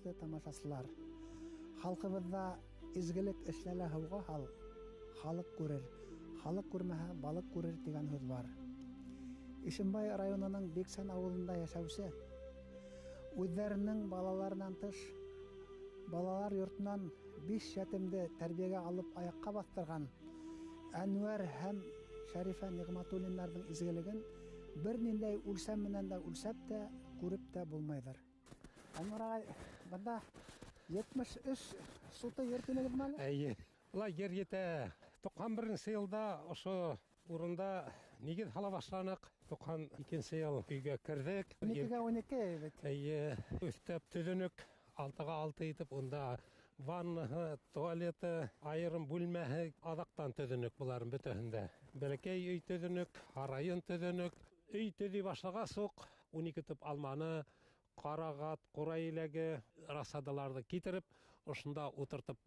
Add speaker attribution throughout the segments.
Speaker 1: Хөрмәтле тамашасылар, халҡыбыҙҙа изгелек эшләлә һыуға һал, халыҡ күрер, халыҡ күрмәһә балыҡ күрер тигән һүҙ бар. Ишембай районының Биксән ауылында йәшәүсе үҙҙәренең балаларынан тыш балалар йортонан 5 ятимде тәрбиәгә алып аяҡҡа баҫтырған Әнүәр һәм Шәрифә Ниғмәтуллиндарҙың изгелеген бер ниндәй үлсәм менән дә үлсәп тә, күреп тә булмайҙыр. Әнүәр ағай, бында 73 суты ер тинегеҙме әле?
Speaker 2: Эйе. Улай ер етә. 91 йылда ошо урында нигеҙ һала башланыҡ. 92 йыл өйгә керҙек.
Speaker 1: 12-гә 12 бит.
Speaker 2: Эйе, өҫтәп төҙөнөк. 6-ға 6 итеп, унда ваннаһы, туалеты, айырым бүлмәһе аҙаҡтан төҙөнөк быларын бөтәһендә. Бәләкәй өй төҙөнөк, һарайын төҙөнөк. Өй төҙөй башлағас уҡ 12 төп алманы, ҡарағат, ҡурай еләге, рассадаларҙы китереп, ошонда ултыртып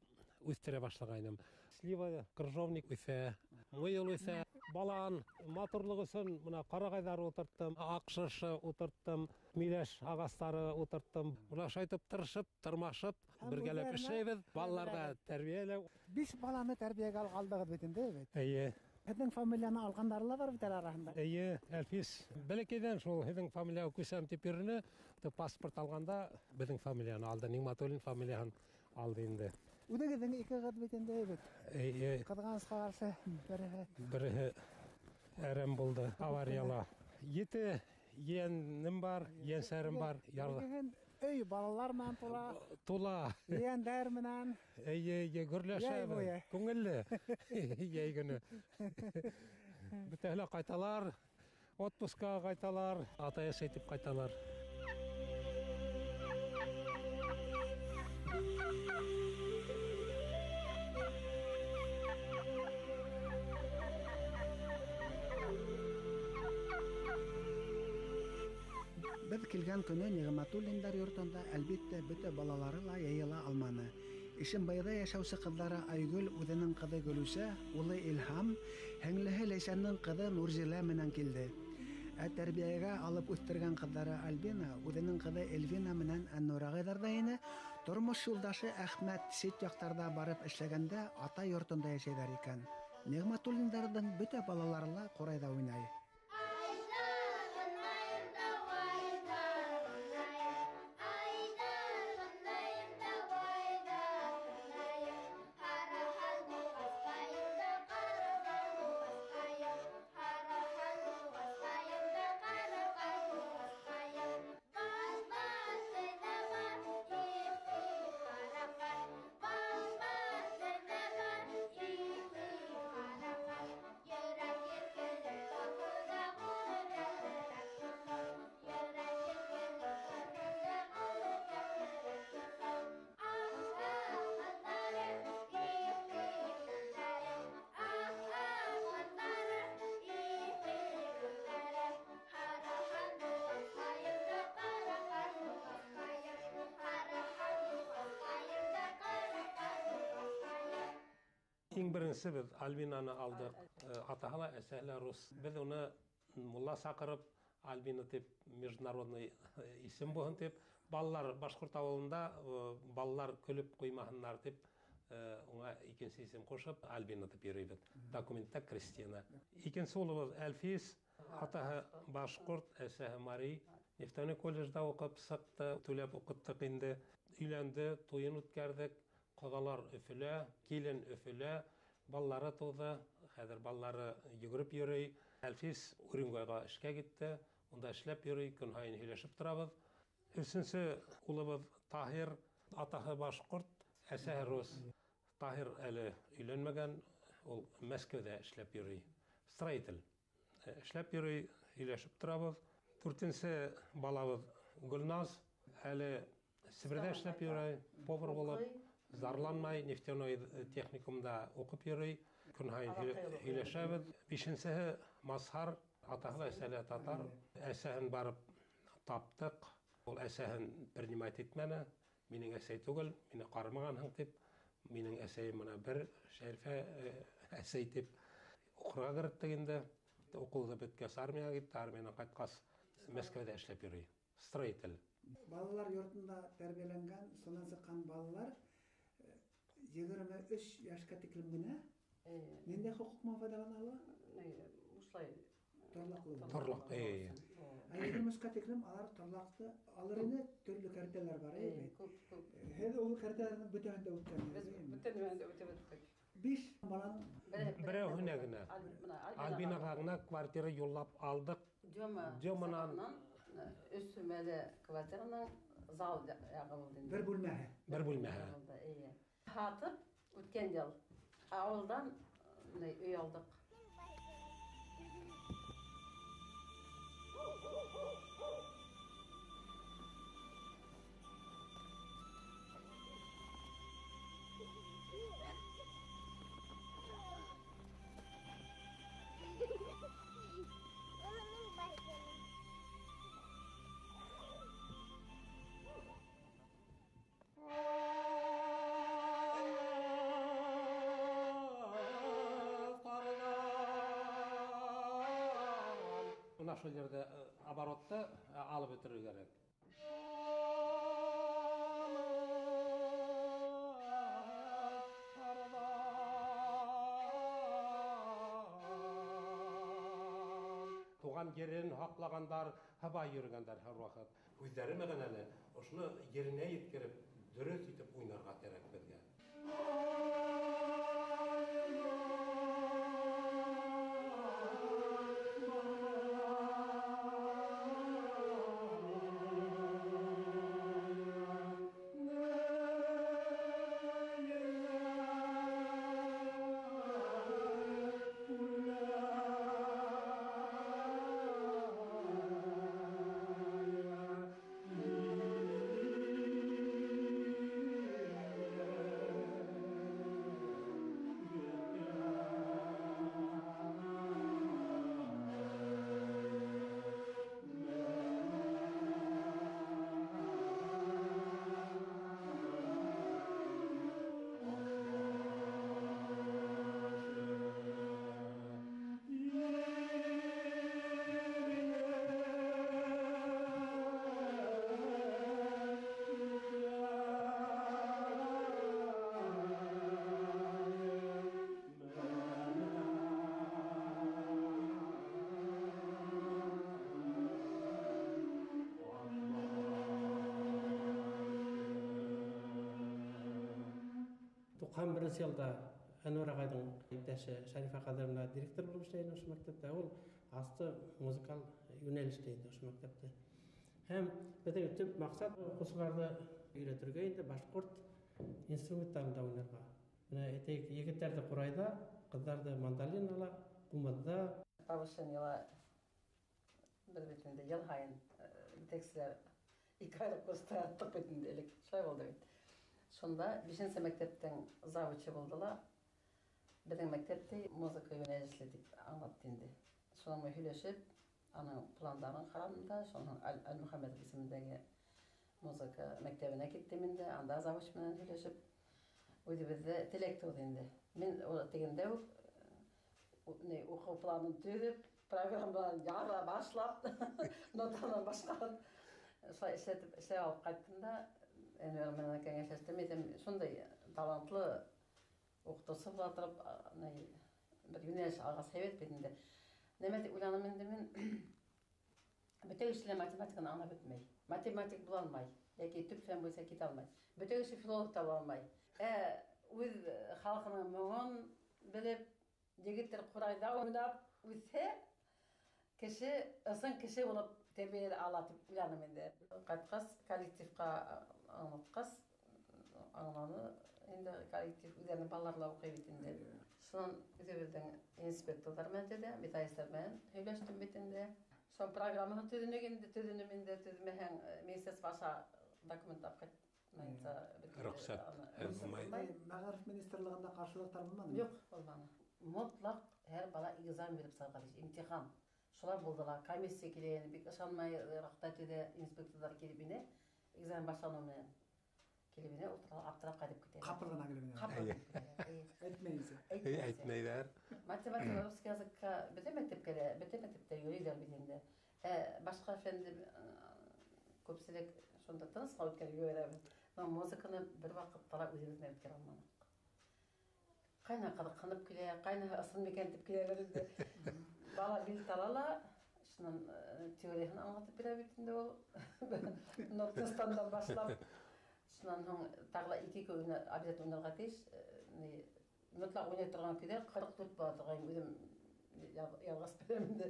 Speaker 2: үҫтерә башлағайным. Слива, крыжовник үҫә, мыйыл үҫә, балан, матурлыҡ өсөн бына ҡарағайҙар ултырттым, аҡ шыршы ултырттым, миләш ағастары ултырттым. Бына шайтып тырышып, тырмашып,
Speaker 1: Һәм
Speaker 2: бергәләп
Speaker 1: үҙҙәренә
Speaker 2: эшләйбеҙ, балаларға тәрбиәләү.
Speaker 1: 5 баланы тәрбиәгә алдығыҙ бит инде, бит?
Speaker 2: Эйе.
Speaker 1: Һеҙҙең фамилияны алғандары ла бар бит әле араһында.
Speaker 2: Эйе, Әлфис. Бәләкәйҙән шул һеҙҙең фамилияға күсәм тип йөрөнө. Паспорт алғанда беҙҙең фамилияны алды, Ниғмәтуллин фамилияһын алды инде.
Speaker 1: Үҙегеҙҙең ике ҡыҙ бит инде, бит.
Speaker 2: Эйе.
Speaker 1: Ҡыҙғанысҡа ҡаршы береһе.
Speaker 2: Береһе әрәм булды аварияла. 7 ейәнем бар, ейәнсәрем бар.
Speaker 1: Бөгөн өй балалар менән тула.
Speaker 2: Тула.
Speaker 1: Ейәндәр менән.
Speaker 2: Эйе, эйе, гөрләшәбеҙ.
Speaker 1: Йәй буйы.
Speaker 2: Күңелле. Йәй көнө. Бөтәһе лә ҡайталар, отпускаға ҡайталар, атай-әсәй итеп ҡайталар.
Speaker 1: Беҙ килгән көнө Ниғмәтуллиндар йортонда, әлбиттә, бөтә балалары ла йыйыла алманы. Ишембайҙа йәшәүсе ҡыҙҙары Айгөл үҙенең ҡыҙы Гөлүсә, улы Илһам, һеңлеһе Ләйсәндең ҡыҙы Нурзилә менән килде. Ә тәрбиәгә алып үҫтергән ҡыҙҙары Альбина үҙенең ҡыҙы Эльвина менән Әннур ағайҙарҙа ине. Тормош юлдашы Әхмәт сит яҡтарҙа барып эшләгәндә ата йортонда йәшәйҙәр икән. Ниғмәтуллиндарҙың бөтә балалары ла ҡурайҙа уйнай.
Speaker 2: Иң беренсе беҙ Альбинаны алдыҡ. Атаһы ла, әсәһе лә рус. Беҙ уны мулла саҡырып, Альбина тип международный исем булһын тип, балалар башҡорт ауылында, балалар көлөп ҡуймаһындар тип, уңа икенсе исем ҡушып, Альбина тип йөрөйбөҙ. Документта Кристина. Икенсе улыбыҙ Әлфис, атаһы башҡорт, әсәһе мари. Нефтяной колледжда уҡып сыҡты, түләп уҡыттыҡ инде. Өйләнде, туйын үткәрҙек. Ҡоҙалар Өфөлә, килен Өфөлә, балалары тыуҙы, хәҙер балалары йүгереп йөрөй. Әлфис Уренгойға эшкә китте, унда эшләп йөрөй, көн һайын һөйләшеп торабыҙ. Өсөнсө улыбыҙ Таһир, атаһы башҡорт, әсәһе рус. Таһир әле өйләнмәгән, ул Мәскәүҙә эшләп йөрөй. Строитель. Эшләп йөрөй, һөйләшеп торабыҙ. Дүртенсе балабыҙ Гөлназ, әле Себерҙә эшләп йөрөй, повар булып. Зарланмай, нефтяной техникумда уҡып йөрөй, көн һайын һөйләшәбеҙ. Бишенсеһе Масһар, атаһы ла, әсәһе лә татар. Әсәһен барып таптыҡ, ул әсәһен принимать итмәне, минең әсәй түгел, мине ҡарамағанһың тип, минең әсәйем бына бер Шәрифә әсәй тип уҡырға кереттек инде. Уҡыуҙы бөткәс армияға китте, армиянан ҡайтҡас Мәскәүҙә эшләп йөрөй, строитель.
Speaker 1: Балалар йортонда тәрбиәләнгән, шунан сыҡҡан балалар 23 йәшкә тиклем генә ниндәй хоҡуҡ менән файҙалана ала?
Speaker 3: Ошолай
Speaker 1: торлаҡлы.
Speaker 2: Торлаҡ, эйе.
Speaker 1: Ә 23-кә тиклем алар торлаҡты алыр ине, төрлө кәртәләр бар, эйе.
Speaker 3: Күп, күп.
Speaker 1: Һеҙ ул кәртәләрҙең бөтәһен дә үткәнһегеҙ,
Speaker 3: Беҙ
Speaker 1: эйеме?
Speaker 3: бөтәһен дә үтеп бөттөк.
Speaker 1: 5 баланың
Speaker 2: Берәүһенә генә. Альбинаға ғына квартира юллап алдыҡ.
Speaker 3: Дема
Speaker 2: Деманан
Speaker 3: өс бүлмәле квартираның зал яғы булды инде.
Speaker 1: Бер бүлмәһе.
Speaker 2: Бер бүлмәһе.
Speaker 3: Булды, эйе. Һатып үткән йыл ауылдан өй алдыҡ.
Speaker 2: Бына шул ерҙә оборотты алып бөтөрөр кәрәк. Туған ерен һаҡлағандар, һыбай йөрөгәндәр һәр ваҡыт. Үҙҙәре мәғәнәле, ошоно еренә еткереп, дөрөҫ итеп уйнарға кәрәк беҙгә.
Speaker 4: Туҡһан беренсе йылда Әнүәр ағайҙың иптәше Шәрифә Ҡадировна директор булып эшләй ине ошо мәктәптә. Ул асты музыкаль йүнәлештә инде ошо мәктәптә. Һәм беҙҙең төп маҡсат уҡыусыларҙы өйрәтергә инде башҡорт инструменттарында уйнарға. Бына әйтәйек, егеттәрҙе ҡурайҙа, ҡыҙҙарҙы мандолинала, ҡумыҙҙа.
Speaker 3: Повышениела беҙ бит инде йыл һайын етәкселәр ике айлыҡ курста яттыҡ бит инде элек. Шулай булды бит. Шунда бишенсе мәктәптең завучы булды ла, беҙҙең мәктәптә музыка йүнәлешле тип аңлатты инде. Шуның менән һөйләшеп, аның пландарын ҡараным да, шуның Әлмөхәмәтов исемендәге музыка мәктәбенә киттем инде, анда завуч менән һөйләшеп, үҙебеҙҙе теләк тыуҙы инде. Мин ул тегендә үк, уҡыу планын төҙөп, программаны яҙа башлап, нотанан башҡарып, шулай эшләтеп, эшләп алып ҡайттым да, Әнүәр менән кәңәшләштем, әйтәм, шундай талантлы уҡытыусы була тороп, бер йүнәлеш алғас һәйбәт бит инде. Нәмә тип уйланым инде мин, бөтә кеше лә математиканы аңлап бөтмәй. Математик була алмай, йәки төп фән буйынса китә алмай. Бөтә кеше филолог та була алмай. Үҙ халҡының моңон белеп, егеттәр ҡурайҙа уйнап үҫһә, кеше ысын кеше булып тәрбиәләй ала тип уйланым инде. Ҡайтҡас, коллективҡа аңлатҡас, аңланы инде коллектив үҙҙәренең балалары ла уҡый бит инде. Шунан үҙебеҙҙең инспекторҙар менән дә, методисттар менән һөйләштем бит инде. Шул программаһын төҙөнөк инде, төҙөнөм инде, төҙмәһәң, министерство аша документ алып ҡайтмайынса бит инде,
Speaker 2: Рөхсәт
Speaker 3: аны
Speaker 2: булмай.
Speaker 3: рөхсәт булмай.
Speaker 1: Мәғариф министрлығында ҡаршылыҡтар булманымы?
Speaker 3: Юҡ, булманы. Мотлаҡ һәр бала экзамен биреп сығырға тейеш, имтихан. Шулай булды ла, комиссия килә, бик ышанмайыраҡ та төҙә, инспекторҙар килеп инә, экзамен башланыу менән килеп инә, ултыра аптырап ҡайтып китә.
Speaker 1: Ҡапыл ғына килеп инә.
Speaker 3: Ҡапыл килеп инә, эйе.
Speaker 1: Әйтмәйенсә.
Speaker 3: Әйтмәйенсә.
Speaker 2: Әйтмәйҙәр.
Speaker 3: Математика, русский языкка бөтә мәктәпкә лә, бөтә мәктәптә йөрөйҙәр бит инде. Башҡа фәнде күпселек Шунда тыныс ҡына үткәреп ебәрәбеҙ. Но музыканы бер ваҡытта ла үҙебеҙ менән үткәрә алманыҡ. Ҡайна ҡыҙыҡһынып килә, ҡайна ысын микән тип киләләр инде. Бала билет ала ла, шунан теорияһын аңлатып бирә бит инде ул. Нотастандан башлап. Шунан һуң тағы ла ике көй обязательно уйнарға тейеш. Мотлаҡ уйнай торған көйҙәр 44 була торған, үҙем ялғас беләм инде.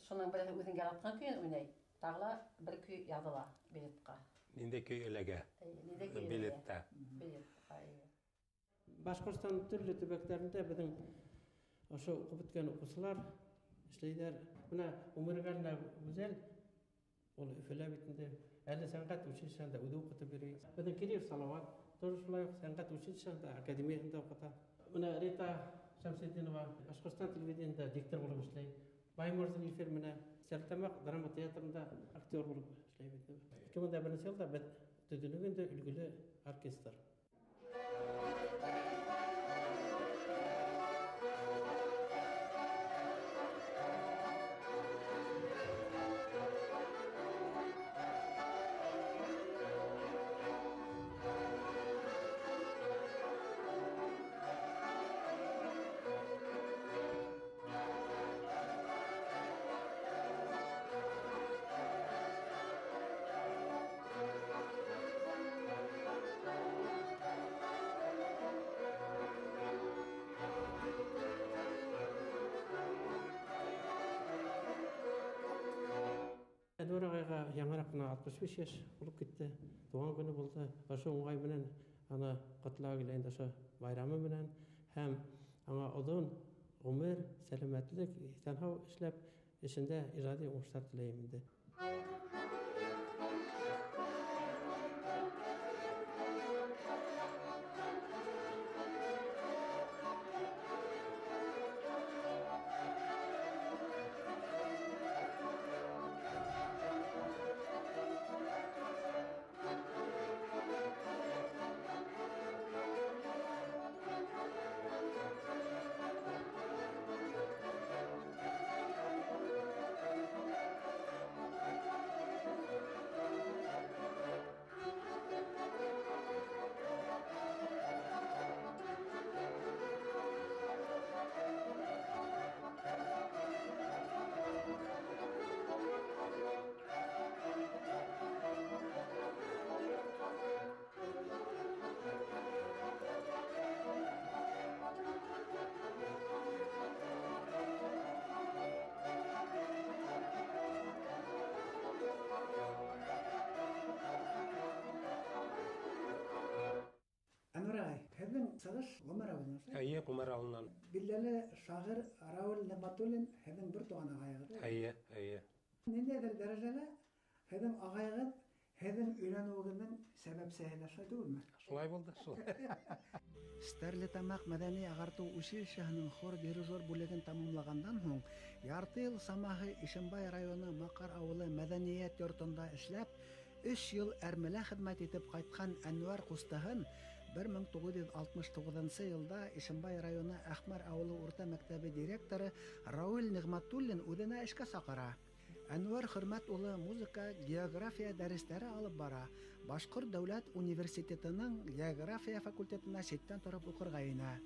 Speaker 3: Шуның береһе үҙең яратҡан көйөн уйнай, тағы ла бер көй яҙыла билетҡа.
Speaker 2: Ниндәй көй эләгә?
Speaker 3: Ниндәй көй эләгә?
Speaker 2: Билетта.
Speaker 3: Билетҡа, эйе.
Speaker 4: Башҡортостандың төрлө төбәктәрендә беҙҙең ошо уҡып бөткән уҡыусылар эшләйҙәр. Бына Умырғәлина Гүзәл, ул Өфөлә бит инде, әле сәнғәт училищеһында үҙе уҡытып йөрөй. Беҙҙең Кириев Салауат тоже шулай уҡ сәнғәт училищеһында, академияһында уҡыта. Бына Рита Шәмсетдинова Башҡортостан телевидениендә диктор булып эшләй. Баймурзин Илфир менән Стәрлетамаҡ драма театрында актер булып эшләй бит инде. Ике мең дә беренсе йылда беҙ төҙөлөк инде өлгөлө оркестр. Әнүәр ағайға яңыраҡ ҡына 65 йәш булып китте. Тыуған көнө булды. Ошо уңай менән аны ҡотларға килә инде ошо байрамы менән һәм аңа оҙон ғүмер, сәләмәтлек, иҫән-һау эшләп, эшендә ижади уңыштар теләйем инде.
Speaker 1: Сығыш Ғүмәр ауылынан, шулай?
Speaker 2: Эйе, Ғүмәр ауылынан.
Speaker 1: Билдәле шағир Рауил Ниғмәтуллин һеҙҙең бер туған ағайығыҙ.
Speaker 2: Эйе, эйе.
Speaker 1: Ниндәйҙер дәрәжәлә һеҙҙең ағайығыҙ һеҙҙең өйләнеүегеҙҙең сәбәпсеһе лә, шулай түгелме?
Speaker 2: Шулай булды, шулай.
Speaker 1: Стәрлетамаҡ мәҙәни ағартыу училищеһының хор дирижер бүлеген тамамлағандан һуң ярты йыл самаһы Ишембай районы Маҡар ауылы мәҙәниәт йортонда эшләп, 3 йыл әрмелә хеҙмәт итеп ҡайтҡан Әнүәр ҡустыһын бер мең туғыҙ йөҙ алтмыш туғыҙынсы йылда Ишембай районы Әхмәр ауылы урта мәктәбе директоры Рауил Ниғмәтуллин үҙенә эшкә саҡыра. Әнүәр Хөрмәт улы музыка, география дәрестәре алып бара. Башҡорт дәүләт университетының география факультетына ситтән тороп уҡырға инә.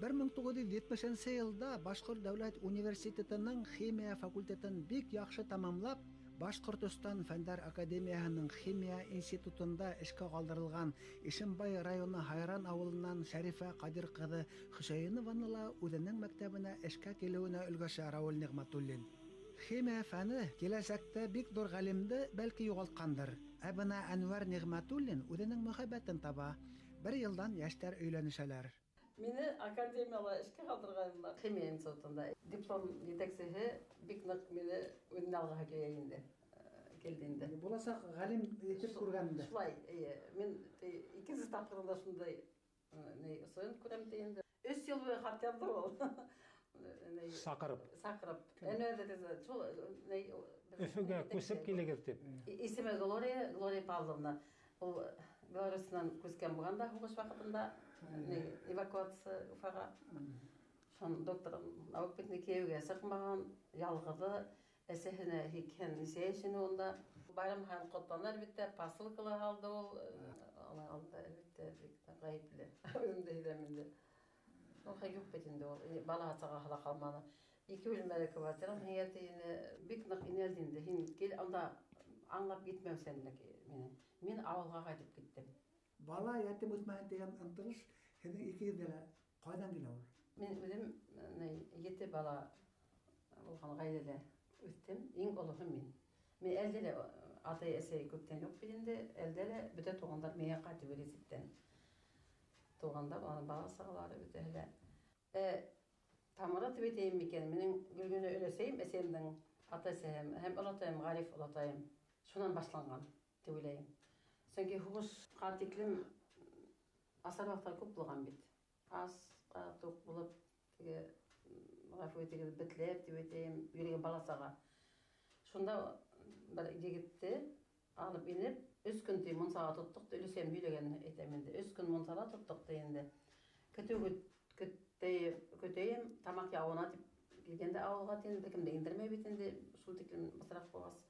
Speaker 1: Бер мең туғыҙ йөҙ етмешенсе йылда Башҡорт дәүләт университетының химия факультетын бик яҡшы тамамлап, Башҡортостан Фәндәр Академияһының химия институтында эшкә ҡалдырылған Ишембай районы Һайран ауылынан Шәрифә Ҡадир ҡыҙы Хөсәйенованы ла үҙенең мәктәбенә эшкә килеүенә өлгәшә Рауил Ниғмәтуллин. Химия фәне киләсәктә бик ҙур ғалимды бәлки юғалтҡандыр. Ә бына Әнүәр Ниғмәтуллин үҙенең мөхәббәтен таба. Бер йылдан йәштәр өйләнешәләр.
Speaker 3: Мине академияла эшкә ҡалдырғандар. Химия институтында диплом етәксеһе бик ныҡ мине үҙенә алғыһы килә инде. Килде инде.
Speaker 1: Буласаҡ ғалим итеп күргән инде.
Speaker 3: Шулай, эйе. Мин икенсе тапҡырында шундай ни осойон күрәм ти инде. 3 йыл буйы хат яҙҙы ул.
Speaker 2: Саҡырып.
Speaker 3: Саҡырып. Әнүәр ҙә шул, ни,
Speaker 2: Өфөгә күсеп килегеҙ тип.
Speaker 3: Исеме Глория, Глория Павловна. Ул Беларусьтан күскән булған да һуғыш ваҡытында, ни, эвакуация Уфаға. Шун доктор наук бит кейәүгә сыҡмаған, ялғыҙы, әсәһенә һикһән нисә йәшенә унда. Байрам һайын ҡотланы, әлбиттә, посылкала һалды ул. Аның алдында, әлбиттә, бик ғәйепле. Үҙем дә һиҙәм инде. Ул юҡ бит инде ул. Бала сағаһы ла ҡалманы. 2 бүлмәле квартирам һиңә тине, бик ныҡ инәлде инде. Һин кил, анда аңлап етмәүсәнлек минең. Мин ауылға ҡайтып киттем.
Speaker 1: Бала ятим үҫмәһен тигән ынтылыш һеҙҙең икегеҙҙә лә ҡайҙан килә ул?
Speaker 3: Мин үҙем 7 бала булған ғаиләлә үҫтем. Иң олоһо мин. Мин әлдә лә атай әсәй күптән юҡ бит инде. Әлдә лә бөтә туғандар миңә ҡайтып йөрөй ситтән. Туғандар, уларҙың бала сағалары бөтәһе лә. Тамыры тип әйтәйем микән? Минең Гөлгөнә өләсәйем, әсәйемдең ата-әсәһем һәм олатайым, Ғариф олатайым шунан башланған тип уйлайым. Сөнки һуғышҡа тиклем асар ваҡыттар күп булған бит. Асҡа туҡ булып, теге, ғәфү итегеҙ, бетләп тип әйтәйем, йөрөгән бала саға. Шунда бер егетте алып инеп, 3 көн ти мунсаға тоттоҡ, өләсәйем һөйләгәнен әйтәм инде. 3 көн мунсала тоттоҡ ти инде. Көтөү көтәйем, тамаҡ яуына тип килгәндә ауылға ти инде, бер кем дә индермәй бит инде, шул тиклем бысраҡ булғас.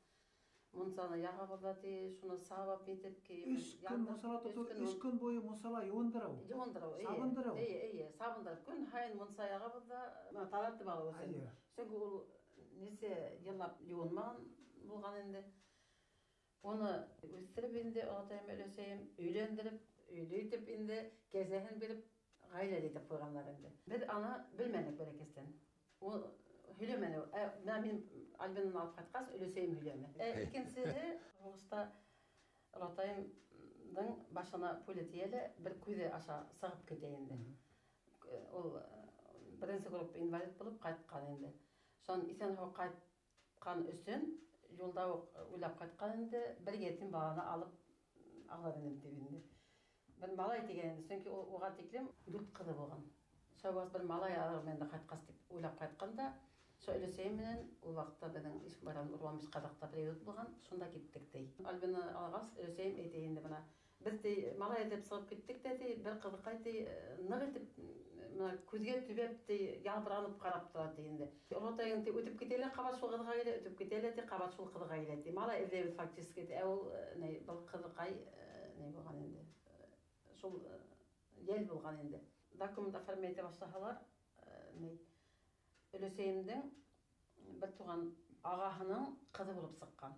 Speaker 3: Мунсаны яғабыҙ ҙа ти, шуны сабап итеп кейеп,
Speaker 1: 3 көн
Speaker 3: яндырып,
Speaker 1: мунсала
Speaker 3: өс
Speaker 1: тотоу,
Speaker 3: көн
Speaker 1: 3 көн буйы мунсала йыуындырыу.
Speaker 3: Йыуындырыу, эйе.
Speaker 1: Сабындырыу.
Speaker 3: Эйе, эйе, сабындырып. Көн һайын мунса яғабыҙ ҙа, бына таҙартып алыу өсөн.
Speaker 1: Эйе.
Speaker 3: Сөнки ул нисә йыллап йыуынмаған булған инде. Уны үҫтереп инде, олатайым, өләсәйем, өйләндереп, өйлө итеп инде, кәзәһен биреп, ғаиләле итеп ҡуйғандар инде. Беҙ аны белмәнек бәләкәстән. Ул һөйләмәне. Бына мин Альбинаны алып ҡайтҡас, өләсәйем һөйләне. Икенсеһе, һуғышта олатайымдың башына пуля тейә лә, бер күҙе аша сығып китә инде. Ул беренсе группа инвалид булып ҡайтҡан инде. Шунан иҫән-һау ҡайтҡан өсөн юлда уҡ уйлап ҡайтҡан инде, бер етим баланы алып алыр инем тип инде. Бер малай тигән инде, сөнки ул уға тиклем 4 ҡыҙы булған. Шул ваҡыт бер малай алыр инде ҡайтҡас тип уйлап ҡайтҡан да, шул өләсәйем менән ул ваҡытта беҙҙең Ишембайҙан Урманбиш ҡаҙаҡта приют булған, шунда киттек ти. Альбина алғас, өләсәйем әйтә инде бына, беҙ ти малай итеп сығып киттек тә ти, бер ҡыҙыҡай ти, ныҡ итеп, бына күҙгә төбәп ти, ялбыранып ҡарап тора ти инде. Олатайың ти үтеп китә лә, ҡабат шул ҡыҙға килә, үтеп китә лә ти, ҡабат шул ҡыҙға килә ти. Малай эҙләйбеҙ фактически ти. Ә ул, ни, был ҡыҙыҡай, ни булған инде, шул, йәл булған инде. Документ оформить итә башлаһалар, ни, өләсәйемдең бер туған ағаһының ҡыҙы булып сыҡҡан.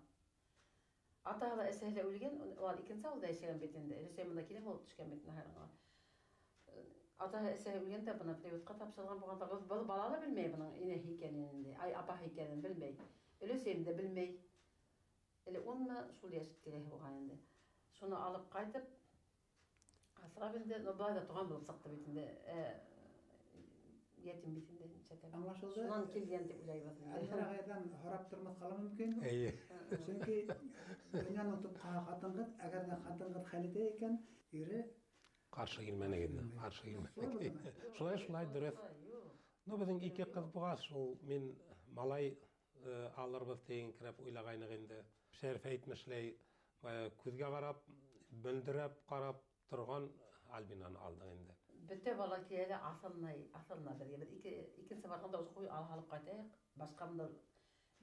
Speaker 3: Атаһы ла, әсәһе лә үлгән, улар икенсе ауылда йәшәгән бит инде. Өләсәйем бында килен булып төшкән бит инде. Атаһы, әсәһе үлгән дә бына приютҡа тапшырылған булған. Был бала ла белмәй бының инәһе икәнен инде, ай, апаһы икәнен белмәй. Өләсәйем дә белмәй. Әле унмы шул йәш тирәһе булған инде. Шуны алып ҡайтып, аҫрап инде, но былай ҙа туған булып сыҡты бит инде. Ятим бит инде, нисәтәм.
Speaker 1: Аңлашылды.
Speaker 3: Шунан килгән тип уйлайбыҙ инде.
Speaker 1: Әлфир ағайҙан һорап тормаҫҡа ла мөмкин.
Speaker 2: Эйе.
Speaker 1: Сөнки донъяны тотҡан ҡатын-ҡыҙ, әгәр ҙә ҡатын-ҡыҙ хәл итә икән, ире
Speaker 2: Ҡаршы килмәне инде, ҡаршы килмәне.
Speaker 1: Шулай булдымы?
Speaker 2: Шулай, шулай, дөрөҫ. Ну, беҙҙең 2 ҡыҙ булғас, ул мин малай алырбыҙ тигән керәп уйлағайныҡ инде. Шәриф әйтмешләй, күҙгә ҡарап, мөлдөрәп ҡарап торған Альбинаны алдыҡ инде.
Speaker 3: Бөтә бала килә лә аҫылмай, аҫылма беҙгә. Беҙ икенсе барғанда уже ҡуй алып ҡайтайыҡ, башҡа бында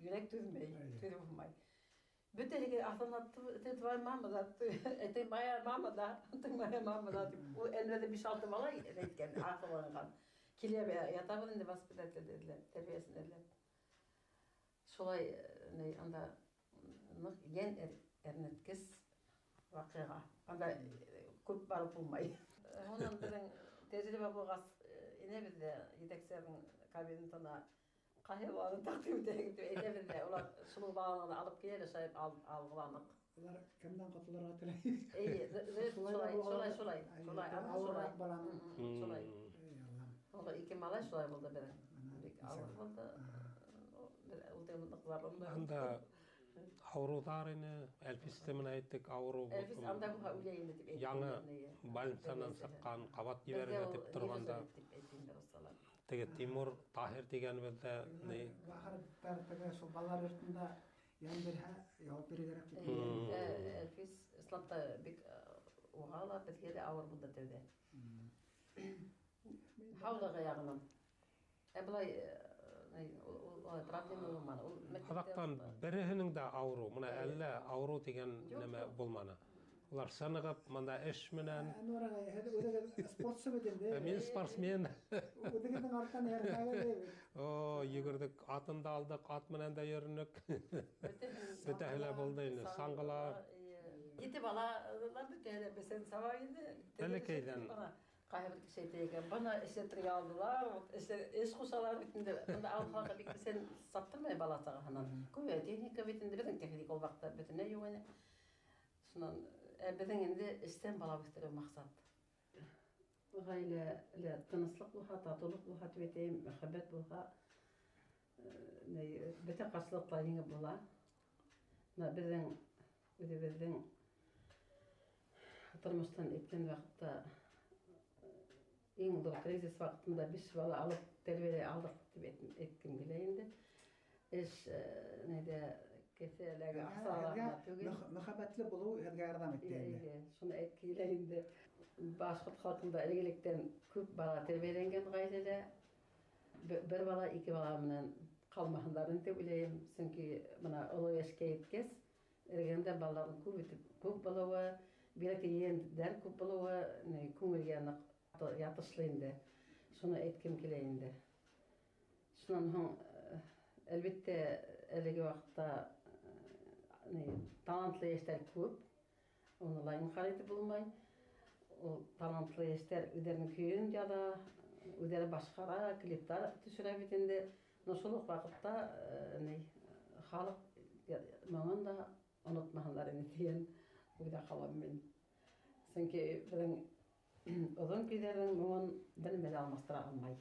Speaker 3: йөрәк түҙмәй, түҙеп булмай. Бөтә әлеге аҫылма ты твоя мама да, ты, ты моя мама да, ты моя мама да тип. Ул әлбиттә биш-алты бала әйткән, аҫылынған. Килә бә, ятабыҙ инде воспитатель эҙләп, тәрбиәсен эҙләп. Шулай, ни, анда ныҡ йән әрнеткес ваҡиға. Анда күп барып булмай. Унан беҙҙең тәжрибә булғас, инәбеҙ ҙә етәкселәрҙең кабинетына ҡайһы баланы тәҡдим итәйек тип әйтәбеҙ ҙә, улар шул баланы алып килә лә, шайып алғыланыҡ.
Speaker 1: Улар кемдән ҡотолорға теләй?
Speaker 3: Эйе,
Speaker 1: Шулай
Speaker 3: шулай,
Speaker 1: булған.
Speaker 3: шулай, шулай,
Speaker 1: Әйе,
Speaker 3: шулай,
Speaker 1: бер
Speaker 3: ана
Speaker 1: ауырыраҡ
Speaker 3: шулай.
Speaker 1: баланы.
Speaker 3: Шулай.
Speaker 1: Эй, Аллам.
Speaker 3: Улар ике малай шулай булды беҙҙең.
Speaker 1: Ана,
Speaker 3: Бик
Speaker 1: нисә
Speaker 3: ауыр
Speaker 1: был?
Speaker 3: булды. Беҙ ул теманы ҡылармын.
Speaker 2: Анда ауырыуҙар ине, Әлфис тә менән әйттек, ауырыу
Speaker 3: Әлфис
Speaker 2: булды.
Speaker 3: анда булһа үлә инде тип әйтте
Speaker 2: Яңы
Speaker 3: инде, эйе.
Speaker 2: больницанан
Speaker 3: Әлфис, эйе.
Speaker 2: сыҡҡан, ҡабат
Speaker 3: Беҙҙә
Speaker 2: ебәрергә
Speaker 3: ул
Speaker 2: тип торғанда.
Speaker 3: нервы тип әйтте инде руслар.
Speaker 2: Теге Тимур Таһир тигәнебеҙ ҙә ни?
Speaker 1: Бахыр бер теге шул балалар йортонда йән бирһә, яуап бирергә кәрәк бит.
Speaker 3: Әлфис исламда бик уға ла, беҙгә лә ауыр булды тәүҙә. Һаулығы яғынан. Ә былай Ул проблема булманы. Ул
Speaker 2: аҙаҡтан береһенең дә ауырыу, мына әллә ауырыу тигән нәмә булманы. Улар сынығып, мында эш менән.
Speaker 1: Әнүәр ағай, һеҙ үҙегеҙ спортсы бит инде.
Speaker 2: Мин спортсмен.
Speaker 1: Үҙегеҙҙең арттан йөрөмәгеҙ.
Speaker 2: О, йүгерҙек, атын да алдыҡ, ат менән дә йөрөнөк. Бөтәһе лә булды инде, саңғыла.
Speaker 3: Ете балалар бөтәһе лә бесән саба инде.
Speaker 2: Бәләкәйҙән.
Speaker 3: Ҡайһы бер кеше әйтә икән, бына эшләтергә алдылар, эш ҡушалар бит инде. Бында ауыл халҡы бик бесән саптырмай бала сағаһынан. Күп техника бит инде, беҙҙең техника ул ваҡытта бөтөнләй юҡ ине. Шунан беҙҙең инде эштән бала үҫтереү маҡсат. Ғаиләлә тыныслыҡ булһа, татыулыҡ булһа тип әйтәйем, мөхәббәт булһа, бөтә ҡаршылыҡтар еңеп була. Бына беҙҙең үҙебеҙҙең тормоштан әйткән ваҡытта иң ҙур кризис ваҡытында 5 бала алып тәрбиәләй алдыҡ тип әйткем килә инде. Эш нәйҙә кеҫәләге аҡсалар ғына түгел.
Speaker 1: Мөхәббәтле булыу һеҙгә ярҙам итте инде.
Speaker 3: Эйе, шуны әйтеп килә инде. Башҡорт халҡында элек-электән күп бала тәрбиәләнгән ғаиләлә бер бала, ике бала менән ҡалмаһындар инде тип уйлайым. Сөнки бына оло йәшкә еткәс, эргәндә балаларҙың күп итеп күп булыуы, бигерәк тә ейәндәр күп булыуы, күңелгә ныҡ ятышлы инде. Шуны әйткем килә инде. Шунан һуң, әлбиттә, әлеге ваҡытта талантлы йәштәр күп, уны ла инҡар итеп булмай. Ул талантлы йәштәр үҙҙәренең көйөн яҙа, үҙҙәре башҡара, клиптар төшөрә бит инде. Но шул уҡ ваҡытта, халыҡ моңон да онотмаһындар инде тигән уйҙа ҡалам мин. Сөнки беҙҙең оҙон көйҙәрҙең моңон бер нимә лә алмаштыра алмай.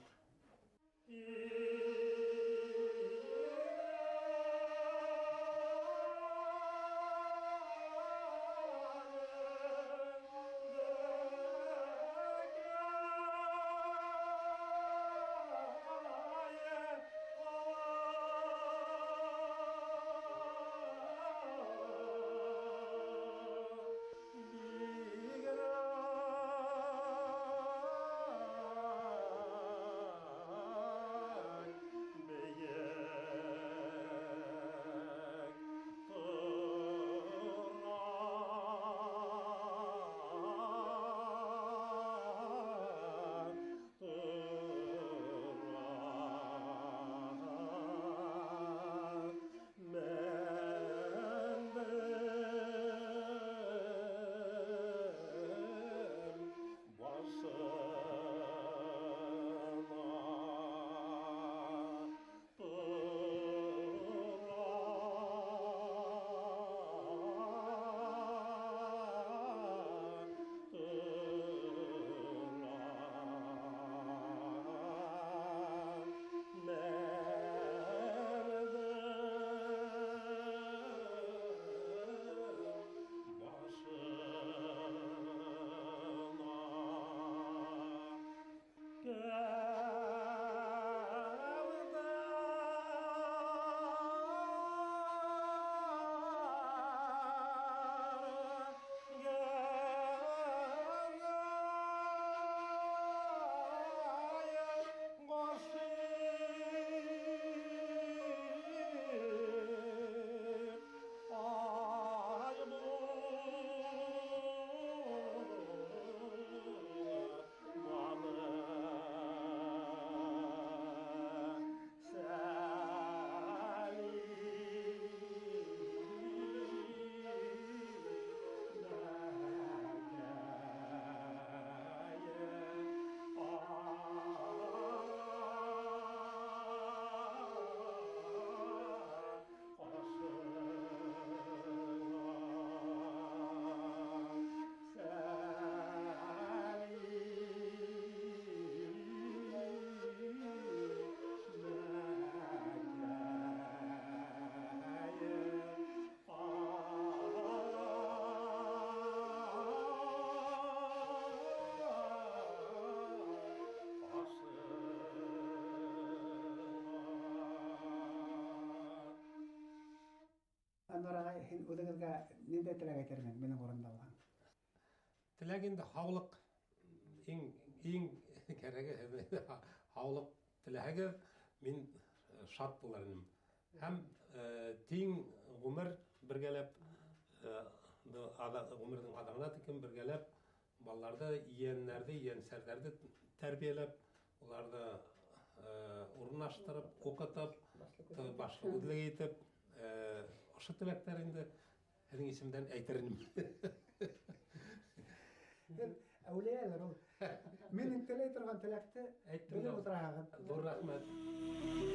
Speaker 1: Әнүәр ағай, һин үҙегеҙгә ниндәй теләк әйтерһең минең урында булһаң?
Speaker 2: Теләк инде һаулыҡ. Иң кәрәге һаулыҡ теләһәгеҙ, мин Шат булыр инем. Һәм тиң ғүмер бергәләп, ғүмерҙең аҙағына тиклем бергәләп балаларҙы, ейәннәрҙе, ейәнсәрҙәрҙе тәрбиәләп, уларҙы урынлаштырып, уҡытып, башлы күҙле итеп, ошо теләктәр инде һеҙҙең исемдән әйтер инем.
Speaker 1: Һеҙ әүлиәлер ул. Минең теләй торған теләкте
Speaker 2: Әйттем
Speaker 1: белеп
Speaker 2: дә.
Speaker 1: ултыраһығыҙ.
Speaker 2: Ҙур рәхмәт.